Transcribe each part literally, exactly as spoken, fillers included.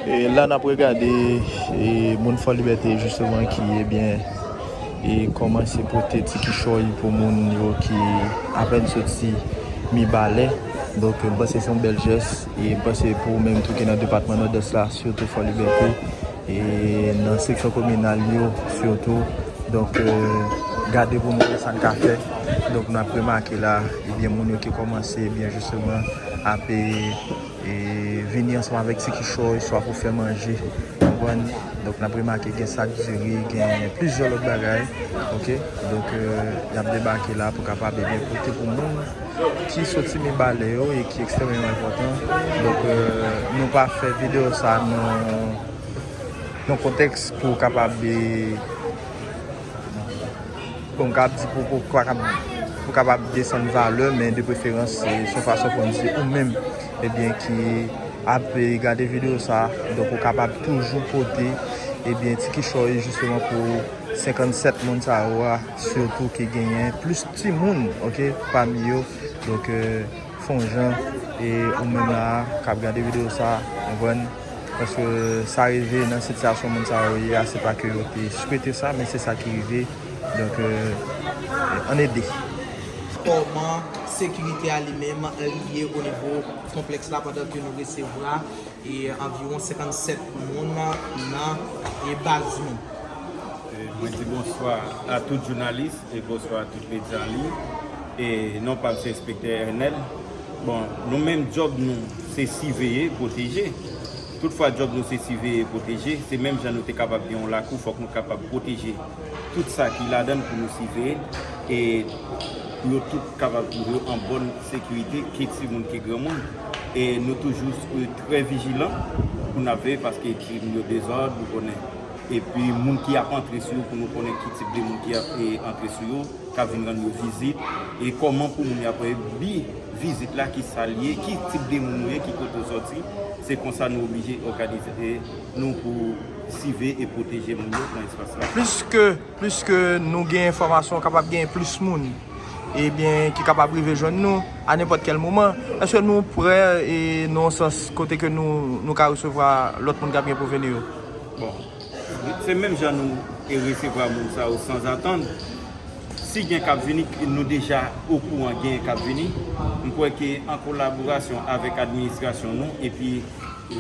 E la n ap regade e, moun Fò Libète jisteman ki ebyen e kòmanse pote ti kichòy pou moun yo ki apèn soti Mibalè. Donk, m panse se yon bèl jès e m panse pou ou menm tou ki nan depatman Nòdès la, sitou Fò Libète e nan seksyon kominal yo sitou. Donk, e, gade pou nou wè sa n ka fè. Donk, n ap remake la, ebyen, moun yo ki kòmanse, ebyen, jisteman, ap e, e vini ansanm avèk ti kichòy, swa pou fè manje, konprann? Donk, n ap remake gen sak diri, gen plizyè lòt bagay, oke? Donk, e, y ap debake la pou kapab, ebyen, pote pou moun ki soti Mibalè yo e ki ekstrèmeman enpòtan. Donk, e, nou pa fè videyo sa nan, nan kontèks pou kapab, e, Bon, m ka ap di pou, pou, pou kapab, pou kapab desann valè, men de preferans, se, se yon fason pou n di ou menm, ebyen, ki ap, e, gade videyo sa, donk ou kapab toujou pote, ebyen, ti kichòy, jisteman, pou senkannsèt moun sa yo a, sitou ki genyen plis timoun, oke, pami yo. Donk, e, fè yon jan, e ou menm la a k ap gade videyo sa, konprann? Paske sa rive nan sitiyasyon moun sa yo ye a, se pa ke yo te swete sa, men se sa ki rive. Donk, e, ann ede. Kòman sekirite a li menm li ye o nivo konplèks la pandan ke nou resevwa e anviwon senkannsèt moun nan e baz nou. E mwen di bonswa a tout jounalis e bonswa a tout medya an liy. E non pa m se enspektè Ernel. Bon, nou menm djòb nou se siveye, pwoteje. Toutfwa djòb nou se siveye, pwoteje, se menm jan nou te kapab gen yon lakou, fòk nou kapab pwoteje tout sa ki ladan l pou nou siveye. E pou yo tout kapab twouve yo an bòn sekirite, ke timoun, ke granmoun. E nou toujou, e, trè vijilan pou n ap veye, paske timoun yo dezòd, nou konnen. Epi moun ki ap antre sou yo, pou nou konnen ki tip de moun ki ap, e, antre sou yo, k ap vin rann yo vizit, e kòman pou moun yo ap bi vizit la, ki sa l ye, ki tip de moun ou ye, ki kote w sòti. Se konsa nou oblije òganize nou pou siveye e pwoteje moun yo nan espas la. Pliske, pliske nou gen enfòmasyon, kapab gen plis moun, ebyen, ki kapab rive jwenn nou a nenpòt kèl moman. Èske nou prè e nan yon sans kote ke nou, nou ka resevwa lòt moun k ap gen pou vini yo? Bon, se menm jan nou te resevwa moun sa yo sanzatann. Si gen k ap vini, nou deja okouran gen k ap vini. M kwè ke an kolaborasyon avèk administrasyon nou epi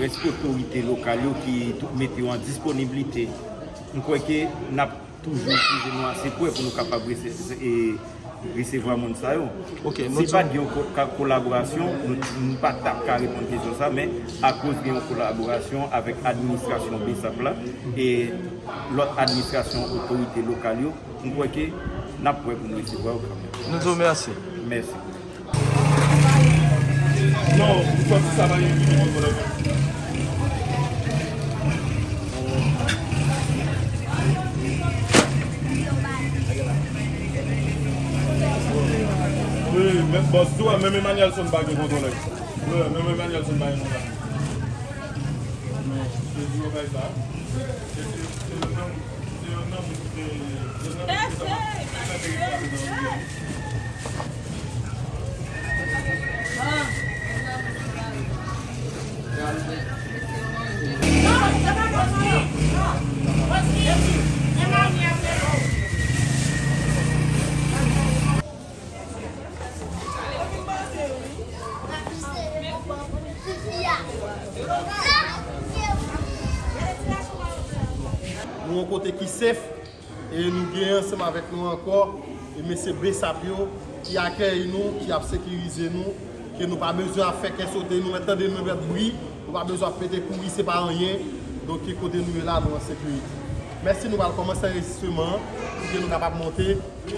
rès otorite lokal yo ki tou-, mete yo an disponiblite, m kwè ke n ap toujou twouve nou ase prè pou nou kapab rese-, e, resevwa moun sa yo. Ok, si nou pa t gen yon ko-, ka-, kolaborasyon, nou, nou pa t ap ka reponn kesyon sa, men akoz gen yon kolaborasyon avèk administrasyon BSAP la e lòt administrasyon, otorite lokal yo, m kwè ke n ap prè pou n resevwa yo kanmenm. Nou di w mèsi. Mèsi. Non, ou sòti sa pa gen ki vini pou lè. Wi, men bòs tou, menm Emmanuelson pa gen kontwòl. Wi, menm Emmanuelson pa gen kontwòl. Se di yo bay sa. Se, se, se yon nonm, se yon nonm ki te, se yon nonm ki te. Nou yon kote ki safe, e nou gen ansanm avèk nou ankò, e mesye BSAP yo ki akèyi nou, ki ap sekirize nou, ke nou pa bezwen ap fè kè sote, nou mèt tande nou mèt bri, nou pa bezwen ap pete kouri, se pa anyen. Donk, ki kote nou ye la, nou an sekirite. Mèsi, nou pral kòmanse anrejistreman an, pou ke nou kapab monte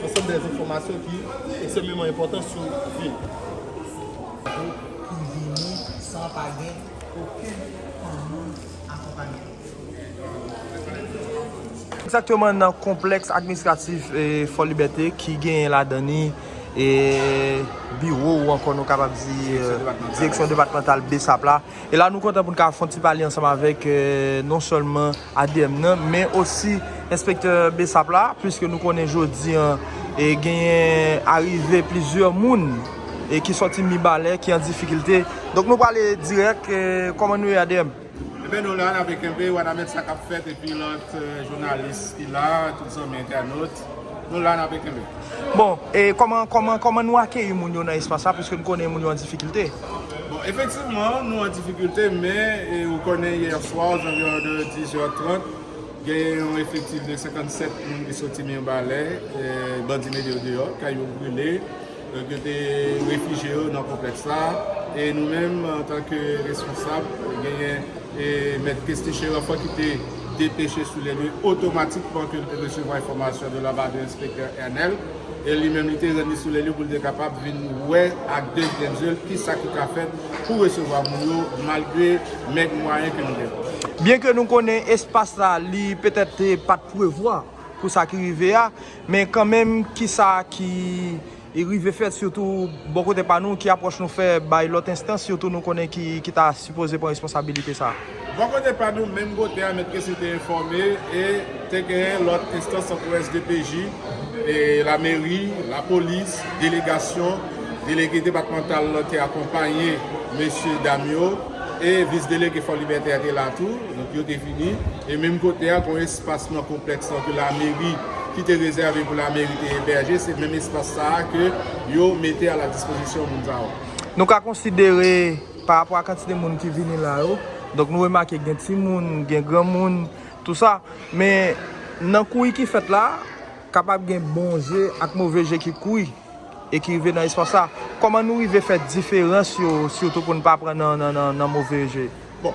ansanm de enfòmasyon ki ekstrèmeman enpòtan sou vil. Pou, pou vini san pa gen okenn moun akonpanye. Egzakteman nan konplèks administratif, e, Fò Libète ki genyen ladan li, e, biwo ou ankò nou kapab di, e, direksyon depatmantal BSAP la. E la nou kontan pou n ka fè yon ti pale ansanm avèk, e, non sèlman ADM nan, men osi enspektè BSAP la, pliske nou konnen jodi an, e, genyen arive plizyè moun, e, ki sòti Mibalè, ki an difikilte. Donk nou prale dirèk, e, kòman nou ye ADM? Ebyen, nou la, n ap kenbe, w a nan men sa k ap fèt, epi lòt, eh, jounalis ki la, tout zanmi entènot, nou la, n ap kenbe. Bon, e kòman kòman kòman nou akeyi moun yo nan espas la, piske nou konnen moun yo an difikilte? Bon, efektivman, nou an difikilte, men, e, ou konnen, yè swa, aux environs de dix heures trente, genyen yon efektif de senkannsèt moun ki soti Mibalè, eh, bandi mete yo deyò, kay yo brile, donk yo te refijye yo nan konplèks la. E nou menm, antanke responsab, genyen, eh, mèt Kesney Cheranfant ki te depeche sou lè li otomatikman ke l te resevwa enfòmasyon de la part de enspektè Ernel. E li menm, li te rann li sou lè li pou l te kapab vin wè ak de grenn zye l kisa ki ka fèt pou resevwa moun yo, malgre mèg mwayen ke nou genyen. Byenke nou konnen espas la, li petèt te pa t prevwa pou sa ki rive a, men kanmenm, kisa ki rive fèt, sitou bò kote pa nou, ki apwòch nou fè bay lòt enstans, sitou nou konnen ki, ki ta sipoze pran responsabilite sa? Bò kote pa nou, menm kote a, mèt Kesney te enfòme, e te genyen lòt enstans tankou S D P J, e lameri, lapolis, delegasyon, delege depatmantal lan te akonpaye mesye dam yo, e vis delege Fò Libète a te la tou, donk yo te vini. E menm kote a, gon espas nan konplèks lan ke lameri ki te rezève pou lameri te ebèje, se menm espas sa a ke yo mete a la dispozisyon moun sa yo. Nou ka konsidere, pa rapò a kantite moun ki vini la yo, donk nou remake gen timoun, gen granmoun, tou sa. Men nan kouri ki fèt la, kapab gen bon je ak move je ki kouri e ki rive nan espas la. Kòman nou rive fè diferans yo, sitou pou n pa pran nan, nan, nan, nan move je? Bon,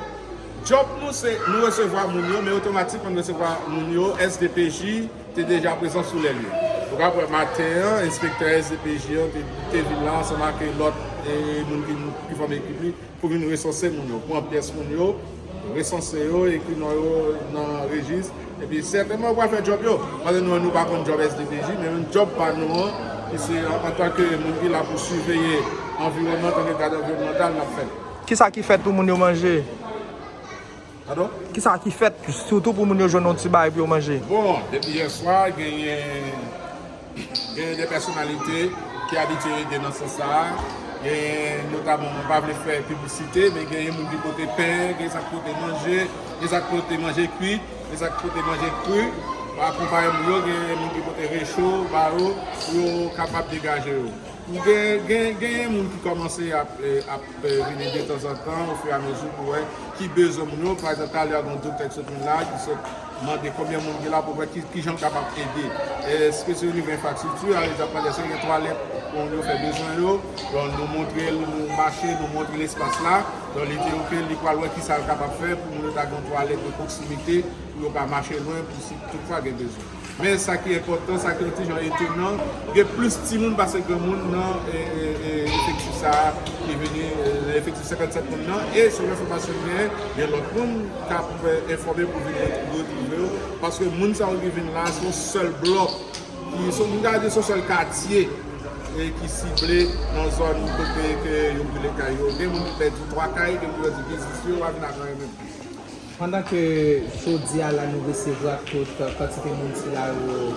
djòb nou se, nou resevwa moun yo, men otomatikman nou resevwa moun yo, S D P J te deja prezan sou lè li. Ou ka wè maten an, enspektè S D P J an te, te vin la ansanm ak lòt, e, moun ki, ki fòm ekip li pou vin resanse moun yo, pran pyès moun yo, resanse yo, ekri non yo nan rejis, epi sètènman yo pral fè djòb yo. Paske nou, nou pa konn djòb S D P J, men menm djòb pa nou an, ki se an, antanke moun ki la pou siveye anviwònman, antanke gad anviwònmantal, n ap fè l. Kisa ki fèt pou moun yo manje? Padon? Kisa ki fèt, sitou pou moun yo jwenn yon ti bagay pou yo manje? Bon, depi yè swa, genyen, genyen de pèsonalite ki abitye ede nan sans sa a. Genyen, notaman, mwen pa vle fè piblisite, men genyen moun ki pote pen, gen sa k pote manje, gen sa k pote manje kwit, gen sa k pote manje kri, pou akonpaye moun yo, genyen moun ki pote recho ba yo, pou yo kapab degaje yo. Gen, gen, genyen moun ki kòmanse ap, eh, ap, eh, vini detanzantan, ofiramezi, pou wè ki bezwen moun yo. Pa egzanp, talè a, gen yon doktè ki sot vin la, ki sot mande konbyen moun ki la pou wè ki, ki jan l kapab ede. Èske se onivo enfrastrikti, alè, y ap mande èske gen twalèt pou moun yo fè bezwen yo. Donk, nou montre l, nou mache, nou montre l espas la. Donk, li di, oke, li pral wè ki sa l kapab fè pou moun yo ta gen yon twalèt de pwoksimite, pou yo pa mache lwen, pou si toutfwa gen bezwen. Men sa ki enpòtan, sa ki yon ti jan etonan, gen plis timoun pase granmoun nan, e, e, e, efektif sa a ki vini, e, efektif senkannsèt moun nan. E selon enfòmasyon m genyen, gen lòt moun k ap, e, enfòme pou vin retwouve yo. Paske moun sa yo ki vin la, se yon sèl blòk, ki, se, m ta di se yon sèl katye, e, ki sible nan zòn kote ke yo brile kay yo. Gen moun ki pèdi twa kay, gen moun ki pèdi biznis yo, yo pa vin ak anyen menm. Pandan ke jodi a la nou resevwa tout kantite moun sila yo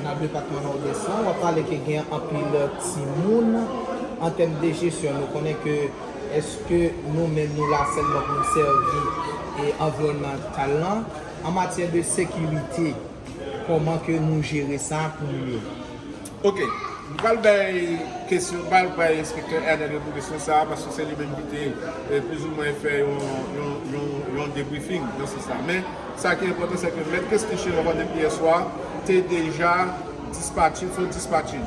nan depatman Nòdès lan, w ap pale ke gen anpil timoun. An tèm de jesyon, nou konnen ke èske nou menm nou la sèlman pou nou sèvi e anviwònmantal lan? An matyè de sekirite, kòman ke nou jere sa pou nou yo? Ok. M pral bay kesyon, m pral bay enspektè Ernel repon kesyon sa a, paske se li menm ki te, eh, plizoumwen fè yon, yon, yon, yon debriefing nan sans sa. Men, sa ki enpòtan, se ke mèt Kesney Cheranfant depi yè swa te deja dispatchin, fè yon dispatchin.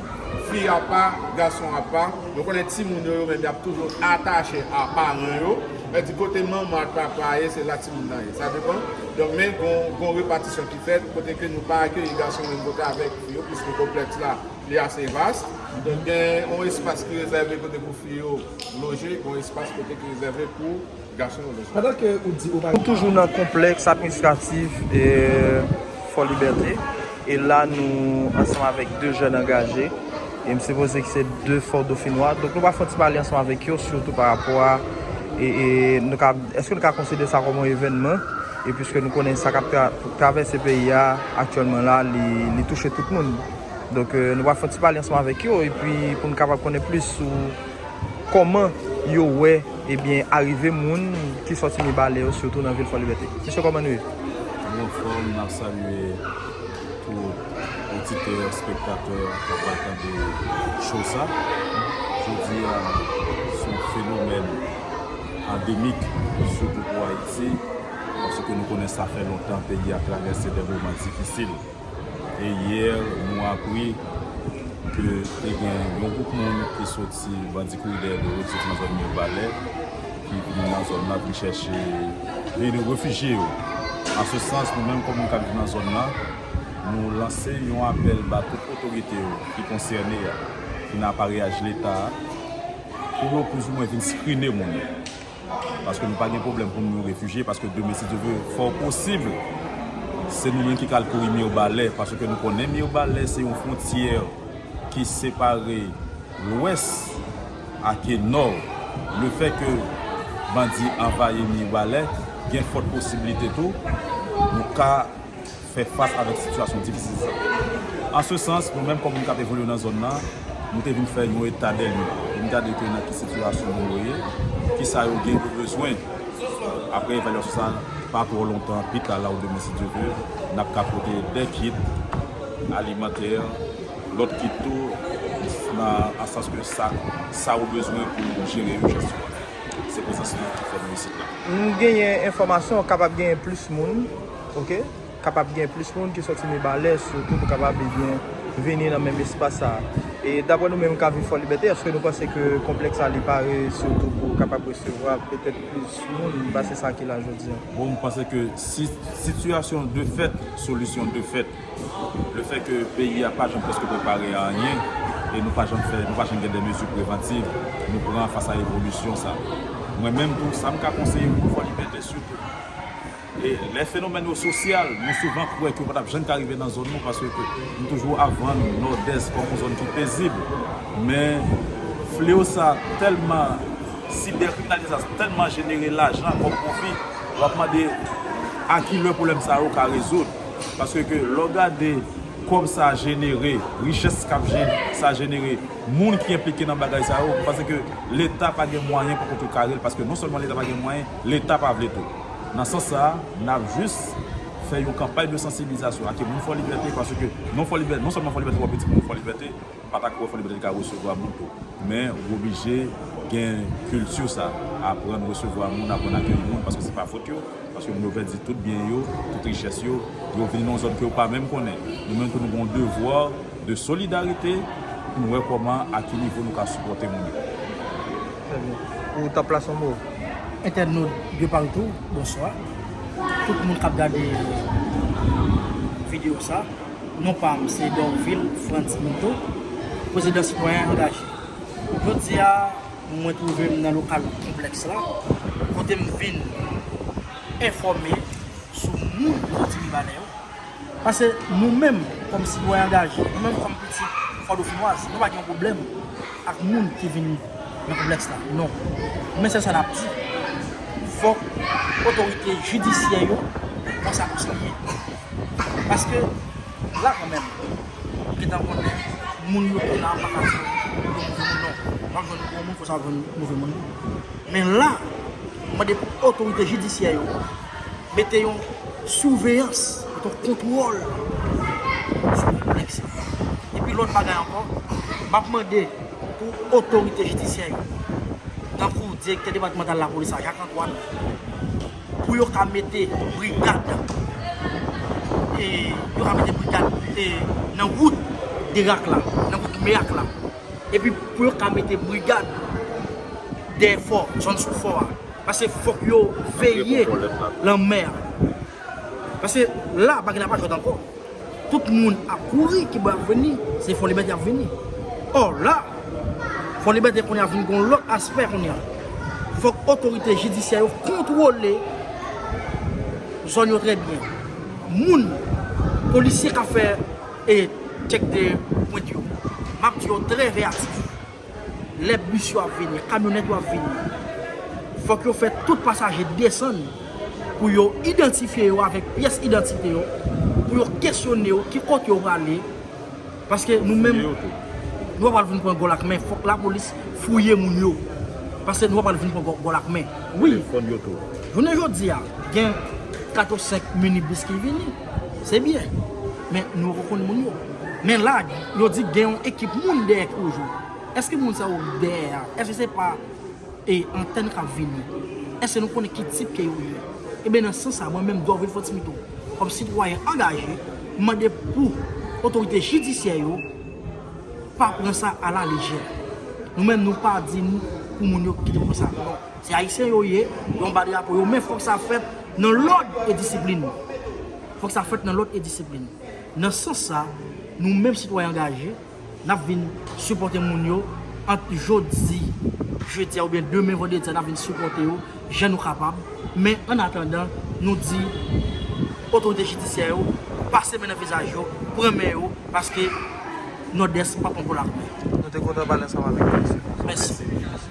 Fi apa, gason apa. Nou konnen timoun yo, yo menm, y ap toujou atache a paran yo. Sa di kote manman ak papa ye, se la timoun nan ye. Sa depann. Donk, men, gon, gon repatisyon ki fèt, kote ke nou pa akeyi gason menm kote avèk fi yo, piske konplèks la, li ase vas. Donk, gen yon espas ki rezève kote pou fi yo loje, gen yon espas kote ki rezève pou gason yo loje. Pandan ke ou di ou pa... Nou toujou nan konplèks administratif, e, Fò Libète. E la, nou ansanm avèk de jèn angaje. E m sipoze ke se de Fò Dofinwa. Donk, nou pral fè yon ti pale ansanm avèk yo, sitou pa rapò a, e, e, nou ka, èske nou ka konsidere sa kòm yon evènman? E piske nou konnen sa k ap tra-, travèse peyi a aktyèlman la, li, li touche tout moun. Donk, eh, nou pral fè yon ti pale ansanm avèk yo, epi pou n kapab konnen plis sou kòman yo wè, Ebyen, arive moun ki sòti Mibalè yo, sitou nan vil Fò Libète. Mesye, kòman nou ye? Nou anfòm, n ap salye tout oditè, espektatè k ap pral tande show sa. Jodi a, se yon fenomèn andemik, sitou pou Ayiti, paske nou konnen sa fè lontan peyi a travèse de moman difisil. E yè, nou apri ke te gen yon gwoup moun ki soti, bandi kouri dèyè do yo, ki soti nan zòn Mirebalais, ki vin nan zòn nan, vin chèche, vin refijye yo. An se sans, nou menm, kòm moun k ap viv nan zòn nan, nou lanse yon apèl ba tout otorite yo ki konsène a, ki nan aparèyaj Leta a, pou yo plizoumwen vin skrine moun yo. Paske nou pa gen pwoblèm pou moun yo refijye, paske demen, si Dye vle, fò posib, se nou menm ki kal kouri Mirebalais, paske nou konnen Mirebalais se yon fwontyè ki separe lwès ak nò. Lefètke bandi anvayi Mirebalais, gen fòt posiblite tou, nou ka fè fas avèk sitiyasyon difisil sa. An se sans, nou menm kòm moun k ap evolye nan zòn nan, nou te vin fè yon eta dè lye. Vin gade ke nan ki sitiyasyon moun yo ye, kisa yo gen yo bezwen. Apre evalyasyon sa, pa twò lontan, pita la ou demen, si Dye vle, n ap ka pote de kit alimantè, lòt kit tou, nan, an sans ke sa, sa ou bezwen pou jere ijans ou a. Se prezans nou ki fè nou isit la. M genyen enfòmasyon, kapab genyen plis moun, oke? Kapab gen plis moun ki sòti Mibalè, sitou pou kapab, ebyen, vini nan menm espas sa a. E daprè nou menm k ap viv Fò Libète, èske nou panse ke konplèks sa li pare sitou pou kapab resevwa petèt plis moun pase sa ki la jodi a? Bon, m panse ke si sitiyasyon de fèt, solisyon de fèt. Lefètke peyi a pa janm prèske prepare a anyen, e nou pa janm fè, nou pa janm gen de mezi prevantiv nou pran fas a evolisyon sa. Mwen menm tou, sa m ka konseye moun Fò Libète sitou, e lè fenomèn yo sosyal, nou souvan kwè ke yo pa t ap janm ka rive nan zòn nou, paske nou toujou ap vann Nòdès kòm yon zòn ki pezib. Men fleyo sa tèlman, sibèkriminalite sa tèlman jenere lajan kòm pwofi, w ap mande a ki lè pwoblèm sa yo ka rezoud. Paske lè w gade kòb sa jenere, richès k ap sa jenere, moun ki enplike nan bagay sa yo, paske Leta pa gen mwayen pou kontrekare l, paske non sèlman Leta pa gen mwayen, Leta pa vle tou. Nan sans sa a, n ap jis fè yon kanpay de sansibilizasyon ak moun Fò Libète, paske non Fò Libète, non sèlman Fò Libète, w ap di moun Fò Libète, pa ta kwè Fò Libète ka resevwa moun tou. Men, ou oblije gen kilti sa, aprann resevwa moun, aprann akeyi moun, paske se pa fòt yo, paske moun yo pèdi tout byen yo, tout richès yo, yo vini nan yon zòn ke yo pa menm konnen. Nou menm tou nou gen yon devwa de solidarite pou nou wè kòman, a ki nivo nou ka sipòte moun yo. Trè byen. Ou t ap plase yon mo? Entènot de partou, bonswa. Tout moun k ap gade videyo sa, non pa m se Dorvil Frantz Mito, prezidan Sitwayen Angaje. Jodi a, mwen twouve m nan lokal konplèks la, kote m vin enfòme sou moun ki soti Mibalè yo. Paske nou menm, kòm sitwayen angaje, nou menm kòm pitit Fòdofinwaz, nou pa gen yon pwoblèm ak moun ki vin nan konplèks la. Non. Men sèl sa n ap di, fòk otorite jidisyè yo pran sa pou serye. Paske la kanmenm, ou gentan konnen moun yo ki la pa ka di yo move moun non. W ap jwenn bon moun, fò sa jwenn move moun. Men la, m mande pou otorite jidisyè yo mete yon souveyans, mete yon kontwòl sou konplèks la. Epi lòt bagay ankò, m ap mande pou otorite jidisyè yo, tankou direktè depatmantal lapolis la, Jacques Antoine, pou yo ka mete brigad, e, yo ka mete brigad, e, nan wout Derak la, nan wout Merak la. Epi pou yo ka mete brigad dèyè fò, zòn sou fò a. Paske fòk yo veye lanmè a. Paske la, bagay la pa jwèt ankò. Tout moun ap kouri, kibò y ap vini, se Fò Libète y ap vini. Ò, la, Fò Libète kounye a vin gon lòt aspè kounye a. Fòk otorite jidisyè yo kontwole zòn yo trè byen. Moun, polisye k ap fè e tchèk de pwent yo. M ap di yo trè veyatif. Lè bis yo ap vini, kamyonèt yo ap vini, fòk yo fè tout pasaje desann pou yo idantifye yo avèk pyès idantite yo, pou yo kesyone yo ki kote yo prale. Paske nou menm, nou pa pral vin pran gòl ak men, fòk lapolis fouye moun yo. Paske nou pa pral vin pran gòl ak men. Wi. Jounen jodi a, gen kat ou senk minibis ki vini. Se byen. Men nou rekonn moun yo. Men la, yo di gen yon ekip moun dèyè ki jwe. Èske moun sa yo dèyè a? Èske se pa e antèn k ap vini? Èske nou konnen ki tip ke yo ye? Ebyen, nan sans sa, mwen menm, Dorvil Fortuné Mito, kòm sitwayen angaje, m mande pou otorite jidisyè yo pa pran sa a la lejè. Nou menm, nou pa di nou pou moun yo kite pou sa. Non. Se Ayisyen yo ye, yo anba drapo yo, men fòk sa fèt nan lòd e disiplin. Fòk sa fèt nan lòd e disiplin. Nan sans sa, nou menm sitwayen angaje, n ap vin sipòte moun yo ant jodi, jedi a oubyen demen, vandredi a, n ap vin sipòte yo jan nou kapab. Men an atandan, nou di otorite jidisyè yo, pase men nan vizaj yo, pran men yo, paske Nòdès pa pran gòl ak men. Nou te kontan pale ansanm avèk nou, mesye. Mèsi.